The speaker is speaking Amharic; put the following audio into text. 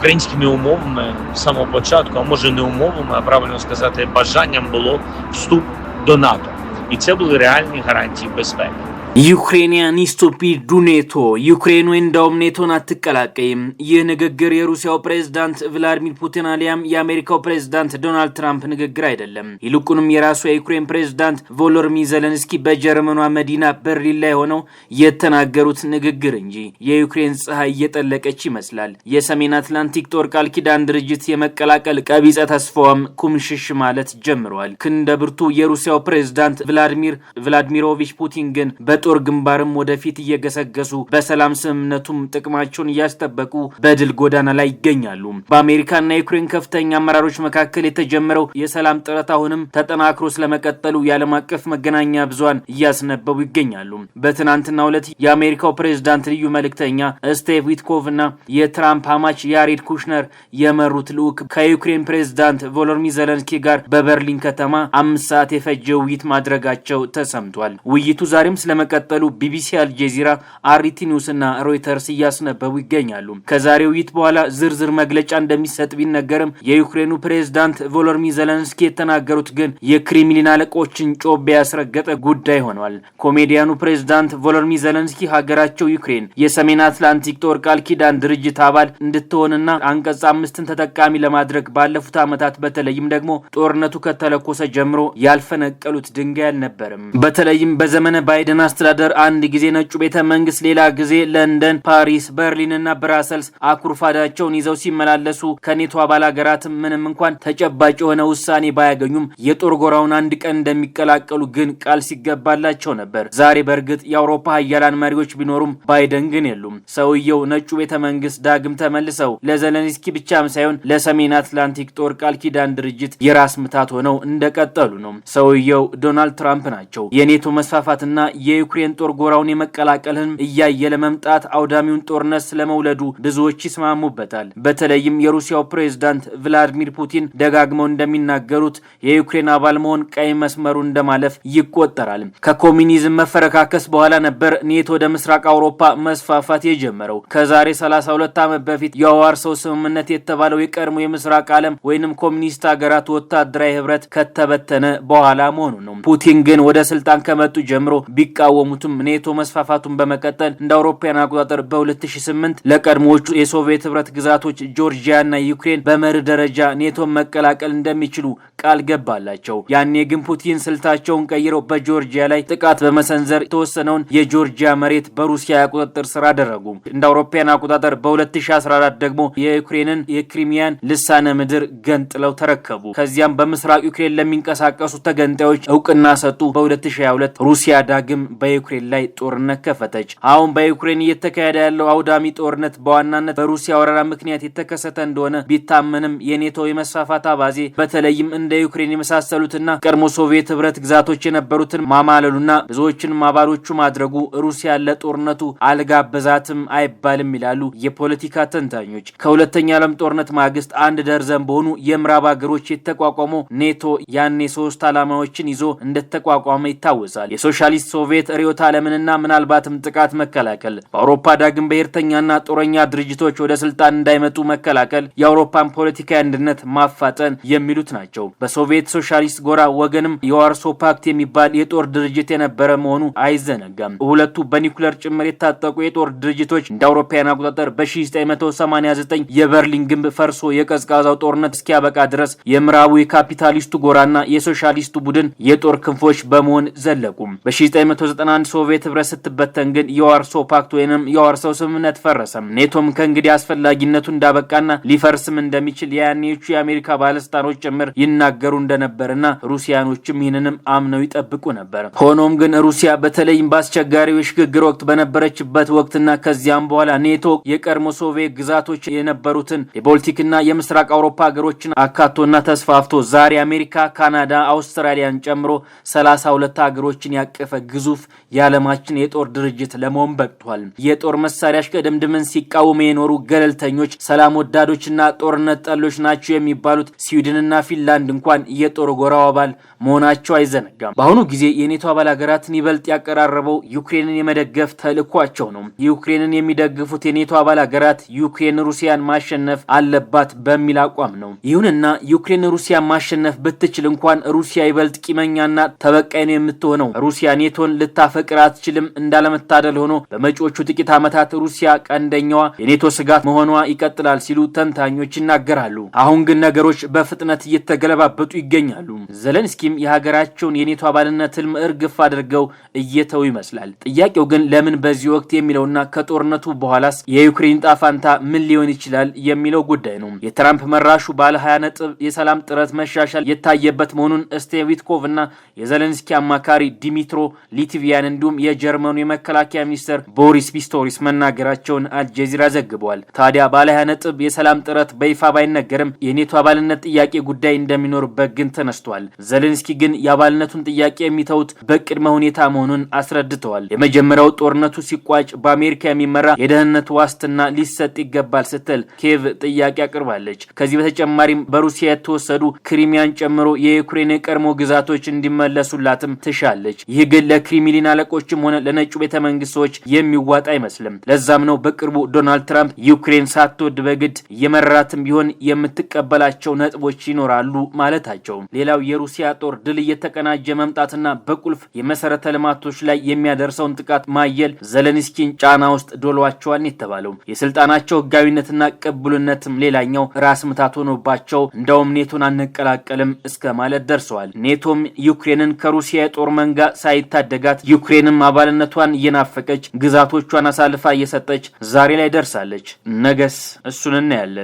Українськими умовами з самого початку, а може, не умовами, а правильно сказати, бажанням було вступ до НАТО. І це були реальні гарантії безпеки. Ukraine needs to be do NATO። ዩክሬን ወይ እንዳውም ኔቶን አትቀላቀይም። ይህ ንግግር የሩሲያው ፕሬዝዳንት ቭላዲሚር ፑቲን አሊያም የአሜሪካው ፕሬዝዳንት ዶናልድ ትራምፕ ንግግር አይደለም። ይልቁንም የራሱ የዩክሬን ፕሬዝዳንት ቮሎዲሚር ዘለንስኪ በጀርመኗ መዲና በርሊን ላይ ሆነው የተናገሩት ንግግር እንጂ። የዩክሬን ፀሐይ እየጠለቀች ይመስላል። የሰሜን አትላንቲክ ጦር ቃል ኪዳን ድርጅት የመቀላቀል ቀቢጸ ተስፋዋም ኩምሽሽ ማለት ጀምረዋል። ክንደ ብርቱ የሩሲያው ፕሬዝዳንት ቭላዲሚር ቭላዲሚሮቪች ፑቲን ግን በጦር ግንባርም ወደፊት እየገሰገሱ፣ በሰላም ስምምነቱም ጥቅማቸውን እያስጠበቁ በድል ጎዳና ላይ ይገኛሉ። በአሜሪካና ዩክሬን ከፍተኛ አመራሮች መካከል የተጀመረው የሰላም ጥረት አሁንም ተጠናክሮ ስለመቀጠሉ የዓለም አቀፍ መገናኛ ብዙሃን እያስነበቡ ይገኛሉ። በትናንትናው ዕለት የአሜሪካው ፕሬዝዳንት ልዩ መልእክተኛ ስቴቭ ዊትኮቭ እና የትራምፕ አማች ያሬድ ኩሽነር የመሩት ልዑክ ከዩክሬን ፕሬዝዳንት ቮሎዲሚር ዘለንስኪ ጋር በበርሊን ከተማ 5 ሰዓት የፈጀ ውይይት ማድረጋቸው ተሰምቷል። ውይይቱ ዛሬም ስለመቀጠሉ ቢቢሲ፣ አልጄዚራ፣ አርቲ ኒውስ እና ሮይተርስ እያስነበቡ ይገኛሉ። ከዛሬው ውይይት በኋላ ዝርዝር መግለጫ እንደሚሰጥ ቢነገርም የዩክሬኑ ፕሬዝዳንት ቮሎዲሚር ዘለንስኪ የተናገሩት ግን የክሬምሊን አለቆችን ጮቤ ያስረገጠ ጉዳይ ሆኗል። ኮሜዲያኑ ፕሬዝዳንት ቮሎዲሚር ዘለንስኪ ሀገራቸው ዩክሬን የሰሜን አትላንቲክ ጦር ቃል ኪዳን ድርጅት አባል እንድትሆንና አንቀጽ 5ን ተጠቃሚ ለማድረግ ባለፉት ዓመታት፣ በተለይም ደግሞ ጦርነቱ ከተለኮሰ ጀምሮ ያልፈነቀሉት ድንጋይ አልነበረም። በተለይም በዘመነ ባይደን አስተዳደር አንድ ጊዜ ነጩ ቤተ መንግስት፣ ሌላ ጊዜ ለንደን፣ ፓሪስ፣ በርሊን እና ብራሰልስ አኩርፋዳቸውን ይዘው ሲመላለሱ ከኔቶ አባል ሀገራትም ምንም እንኳን ተጨባጭ የሆነ ውሳኔ ባያገኙም የጦር ጎራውን አንድ ቀን እንደሚቀላቀሉ ግን ቃል ሲገባላቸው ነበር። ዛሬ በእርግጥ የአውሮፓ ሀያላን መሪዎች ቢኖሩም ባይደን ግን የሉም። ሰውየው ነጩ ቤተ መንግስት ዳግም ተመልሰው ለዘለንስኪ ብቻም ሳይሆን ለሰሜን አትላንቲክ ጦር ቃል ኪዳን ድርጅት የራስ ምታት ሆነው እንደቀጠሉ ነው። ሰውየው ዶናልድ ትራምፕ ናቸው። የኔቶ መስፋፋትና የዩክሬን ጦር ጎራውን የመቀላቀል ህልም እያየለ መምጣት አውዳሚውን ጦርነት ስለመውለዱ ብዙዎች ይስማሙበታል። በተለይም የሩሲያው ፕሬዝዳንት ቭላዲሚር ፑቲን ደጋግመው እንደሚናገሩት የዩክሬን አባል መሆን ቀይ መስመሩ እንደማለፍ ይቆጠራል። ከኮሚኒዝም መፈረካከስ በኋላ ነበር ኔቶ ወደ ምስራቅ አውሮፓ መስፋፋት የጀመረው። ከዛሬ 32 ዓመት በፊት የዋርሶው ስምምነት የተባለው የቀድሞ የምስራቅ ዓለም ወይንም ኮሚኒስት ሀገራት ወታደራዊ ህብረት ከተበተነ በኋላ መሆኑ ነው። ፑቲን ግን ወደ ስልጣን ከመጡ ጀምሮ ቢቃወሙትም ኔቶ መስፋፋቱን በመቀጠል እንደ አውሮፓውያን አቆጣጠር በ2008 ለቀድሞዎቹ የሶቪየት ህብረት ግዛቶች ጆርጂያ እና ዩክሬን በመርህ ደረጃ ኔቶን መቀላቀል እንደሚችሉ ቃል ገባላቸው። ያኔ ግን ፑቲን ስልታቸውን ቀይረው በጆርጂያ ላይ ጥቃት በመሰንዘር የተወሰነውን የጆርጂያ መሬት በሩሲያ ቁጥጥር ስር አደረጉ። እንደ አውሮፓውያን አቆጣጠር በ2014 ደግሞ የዩክሬንን የክሪሚያን ልሳነ ምድር ገንጥለው ተረከቡ። ከዚያም በምስራቅ ዩክሬን ለሚንቀሳቀሱ ተገንጣዮች እውቅና ሰጡ። በ2022 ሩሲያ ዳግም በዩክሬን ላይ ጦርነት ከፈተች። አሁን በዩክሬን እየተካሄደ ያለው አውዳሚ ጦርነት በዋናነት በሩሲያ ወረራ ምክንያት የተከሰተ እንደሆነ ቢታመንም የኔቶ የመስፋፋት አባዜ በተለይም እንደ ዩክሬን የመሳሰሉትና ቀድሞ ሶቪየት ህብረት ግዛቶች የነበሩትን ማማለሉና ብዙዎችንም አባሎቹ ማድረጉ ሩሲያን ለጦርነቱ አልጋበዛትም አይባልም ይላሉ የፖለቲካ ተንታኞች። ከሁለተኛ ዓለም ጦርነት ማግስት አንድ ደርዘን በሆኑ የምዕራብ ሀገሮች የተቋቋመው ኔቶ ያኔ ሶስት ዓላማዎችን ይዞ እንደተቋቋመ ይታወሳል። የሶሻሊስት ሶቪየት ርዕዮተ ዓለምንና ምናልባትም ጥቃት መከላከል፣ በአውሮፓ ዳግም ብሔርተኛና ጦረኛ ድርጅቶች ወደ ስልጣን እንዳይመጡ መከላከል፣ የአውሮፓን ፖለቲካዊ አንድነት ማፋጠን የሚሉት ናቸው። በሶቪየት ሶሻሊስት ጎራ ወገንም የዋርሶ ፓክት የሚባል የጦር ድርጅት የነበረ መሆኑ አይዘነጋም። ሁለቱ በኒውክለር ጭምር የታጠቁ የጦር ድርጅቶች እንደ አውሮፓውያን አቆጣጠር በ1989 የበርሊን ግንብ ፈርሶ የቀዝቃዛው ጦርነት እስኪያበቃ ድረስ የምዕራቡ የካፒታሊስቱ ጎራና የሶሻሊስቱ ቡድን የጦር ክንፎች በመሆን ዘለቁ። በ1991 ሶቪየት ህብረት ስትበተን ግን የዋርሶ ፓክት ወይንም የዋርሶው ስምምነት ፈረሰም። ኔቶም ከእንግዲህ አስፈላጊነቱ እንዳበቃና ሊፈርስም እንደሚችል የያኔዎቹ የአሜሪካ ባለስልጣኖች ጭምር ይናገሩ እንደነበርና ሩሲያኖችም ይህንንም አምነው ይጠብቁ ነበር። ሆኖም ግን ሩሲያ በተለይም በአስቸጋሪው የሽግግር ወቅት በነበረችበት ወቅትና ከዚያም በኋላ ኔቶ የቀድሞ ሶቪየት ግዛቶች የነበሩትን የቦልቲክና የምስራቅ አውሮፓ ሀገሮችን አካቶና ተስፋፍቶ ዛሬ አሜሪካ፣ ካናዳ፣ አውስትራሊያን ጨምሮ 32 ሀገሮችን ያቀፈ ግዙፍ የዓለማችን የጦር ድርጅት ለመሆን በቅቷል። የጦር መሳሪያ እሽቅድምድምን ሲቃወሙ የኖሩ ገለልተኞች፣ ሰላም ወዳዶችና ጦርነት ጠሎች ናቸው የሚባሉት ስዊድንና ፊንላንድ እንኳን የጦር ጎራው አባል መሆናቸው አይዘነጋም። በአሁኑ ጊዜ የኔቶ አባል ሀገራትን ይበልጥ ያቀራረበው ዩክሬንን የመደገፍ ተልዕኳቸው ነው። ዩክሬንን የሚደግፉት የኔቶ አባል ሀገራት ዩክሬን ሩሲያን ማሸነፍ አለባት በሚል አቋም ነው። ይሁንና ዩክሬን ሩሲያን ማሸነፍ ብትችል እንኳን ሩሲያ ይበልጥ ቂመኛና ተበቃይ ነው የምትሆነው። ሩሲያ ኔቶን ልታፈቅር አትችልም። እንዳለመታደል ሆኖ በመጪዎቹ ጥቂት ዓመታት ሩሲያ ቀንደኛዋ የኔቶ ስጋት መሆኗ ይቀጥላል ሲሉ ተንታኞች ይናገራሉ። አሁን ግን ነገሮች በፍጥነት እየተገለባበጡ ይገኛሉ። ዘለንስኪም የሀገራቸውን የኔቶ አባልነት ህልም እርግፍ አድርገው እየተው ይመስላል። ጥያቄው ግን ለምን በዚህ ወቅት የሚለውና ከጦርነቱ በኋላስ የዩክሬን ዕጣ ፈንታ ምን ሊሆን ይችላል የሚለው ጉዳይ ነው። የትራምፕ መራሹ ባለ 20 ነጥብ የሰላም ጥረት መሻሻል የታየበት መሆኑን ስቲቭ ዊትኮቭ እና የዘለንስኪ አማካሪ ዲሚትሮ ሊትቪያን እንዲሁም የጀርመኑ የመከላከያ ሚኒስትር ቦሪስ ፒስቶሪስ መናገራቸውን አልጀዚራ ዘግበዋል። ታዲያ ባለ 20 ነጥብ የሰላም ጥረት በይፋ ባይነገርም የኔቶ አባልነት ጥያቄ ጉዳይ እንደሚኖርበት ግን ተነስቷል። ዘለንስኪ ግን የአባልነቱን ጥያቄ የሚተውት በቅድመ ሁኔታ መሆኑን አስረድተዋል። የመጀመሪያው ጦርነቱ ሲቋጭ በአሜሪካ የሚመራ የደህንነት ዋስትና ሊሰጥ ይገባል ስትል ኪየቭ ጥያቄ አቅርባለች። ከዚህ በተጨማሪም በሩሲያ የተወሰዱ ክሪሚያን ጨምሮ የዩክሬን የቀድሞ ግዛቶች እንዲመለሱላትም ትሻለች። ይህ ግን ለክሬምሊን አለቆችም ሆነ ለነጩ ቤተ መንግስት ሰዎች የሚዋጥ አይመስልም። ለዛም ነው በቅርቡ ዶናልድ ትራምፕ ዩክሬን ሳትወድ በግድ እየመረራትም ቢሆን የምትቀበላቸው ነጥቦች ይኖራሉ ማለታቸው። ሌላው የሩሲያ ጦር ድል እየተቀናጀ መምጣትና በቁልፍ የመሰረተ ልማቶች ላይ የሚያደርሰውን ጥቃት ማየል ዘለንስኪን ጫና ውስጥ ዶሏቸዋል የተባለው። የስልጣናቸው ህጋዊነትና ቅቡልነትም ሌላኛው ራስ ምታት ሆኖባቸው እንደውም ኔቶን አንቀላቀልም እስከ ማለት ደርሰዋል። ኔቶም ዩክሬንን ከሩሲያ የጦር መንጋ ሳይታደጋት ዩክሬንም አባልነቷን እየናፈቀች ግዛቶቿን አሳልፋ እየሰጠች ዛሬ ላይ ደርሳለች። ነገስ እሱን እናያለን።